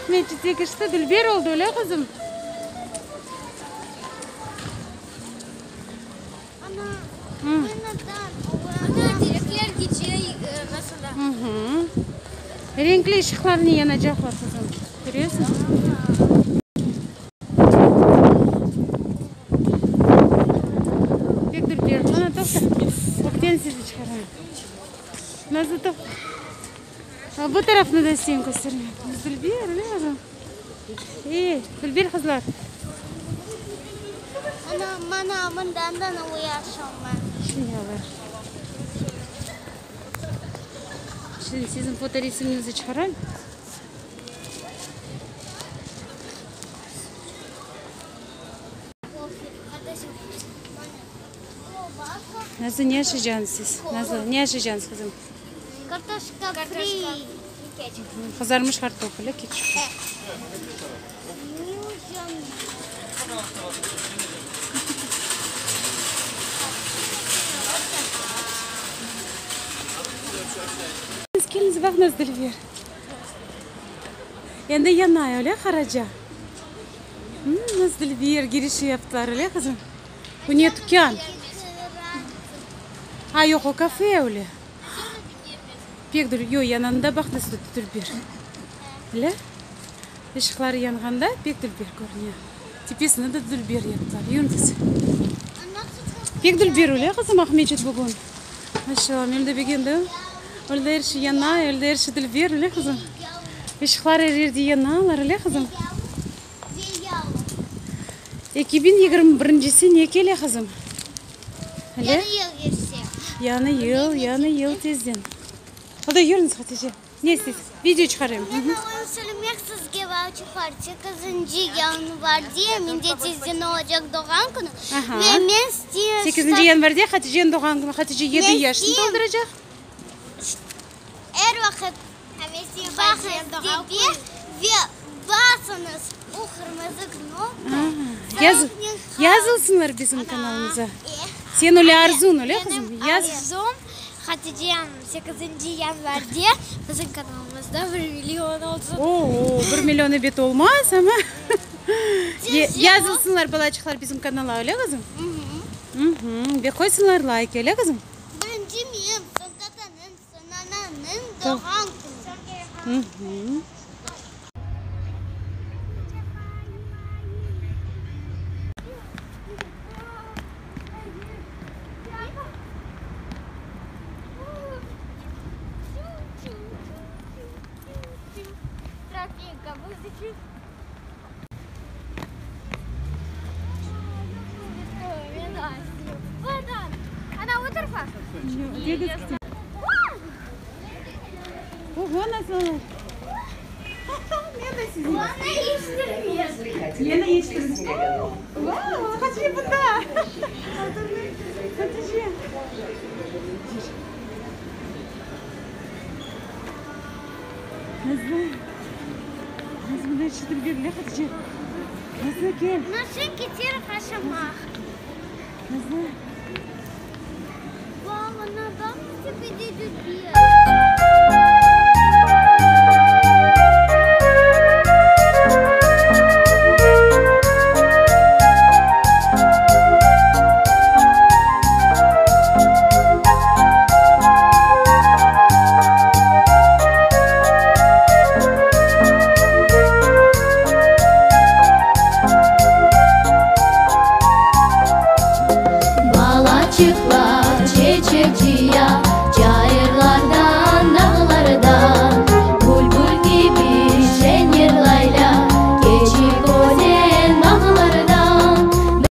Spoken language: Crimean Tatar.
Aqmescit degişti, dülber oldı, öyle qızım? Renkli ışıqlarnen yanacaqlar, qızım, köresiñ? Pek dülber. Ana, toqta, ögden sizi çıqarayım. Nazlı, toqta. Bu tarafnı da sen kösterme. Dülber, öyle qızım? E, dülber qızlar. Ana, mana mından da uyaşım. Şimdi alır. Şimdi siziñ fotoresiminizni çıqarayım. Nazlı, ne aşaycañız siz? Nazlı, ne aşaycañız, qızım? Kartoşka fri. Qızarmış kartof ile ketçup. Keliñiz, baqıñız, Dilber. Endi yanay, öyle, qaraca? Nasıl dülber girişi yaptılar, öyle, qızım? Bu ne tükân? A, yoq, o kafe öyle. Pek dül, yoq, yanında baq nasıl dülber. Öyle? Işıqları yanğanda pek dülber körüne. Tepesini de dülber yaptılar. Yürüñiz. Pek dülber, öyle, qızım, Aqmescit bugün? Maşallah, men de begendim. Öyle er şey yana, öyle er şey dülber, öyle, qızım? Işıqlar er yerde yanalar, öyle, qızım? 2021 sene kele, qızım. Öyle? Yañı yıl kelse. Yañı yıl, yañı yıl tezden. Hadi yürüñiz, Hatice. Ne isteysiz? Video çıqarayım. Men oñı söylemek sizge balçıqlar, sekizinci yanvarde mende tezden olacaq doğğan künü ve men isteyim. Sekizinci yanvarde Haticeniñ doğğan künü. Hatice yedi yaşını tolduracaq. Er vaqıt baqıñız dep ve basıñız o qırmızı knopka. Yazılsınlar bizim kanalımıza. Sen öyle arzuñ, öyle qızım? Menim arzum, Haticem sekizinci yanvarde bizim kanalımızda bir million olsun. Oo, bir million ebet olmaz, amma yazılsınlar balaçıqlar bizim kanala, öyle qızım? Ve qoysınlar layk, öyle qızım? Birinci menim, soñ tatanıñ, soñ ananıñ doğğan künü. Oho, nasıl? Meni yetiştirdi. Vau, Hatice bunda. Hatice. Nazlı. Nazlı mında yetiştirip berdiler, Hatice. Nazlı, kel. Nasıl keter qaşamaq? Nazlı. Vau, ana, baq, tepede dülber.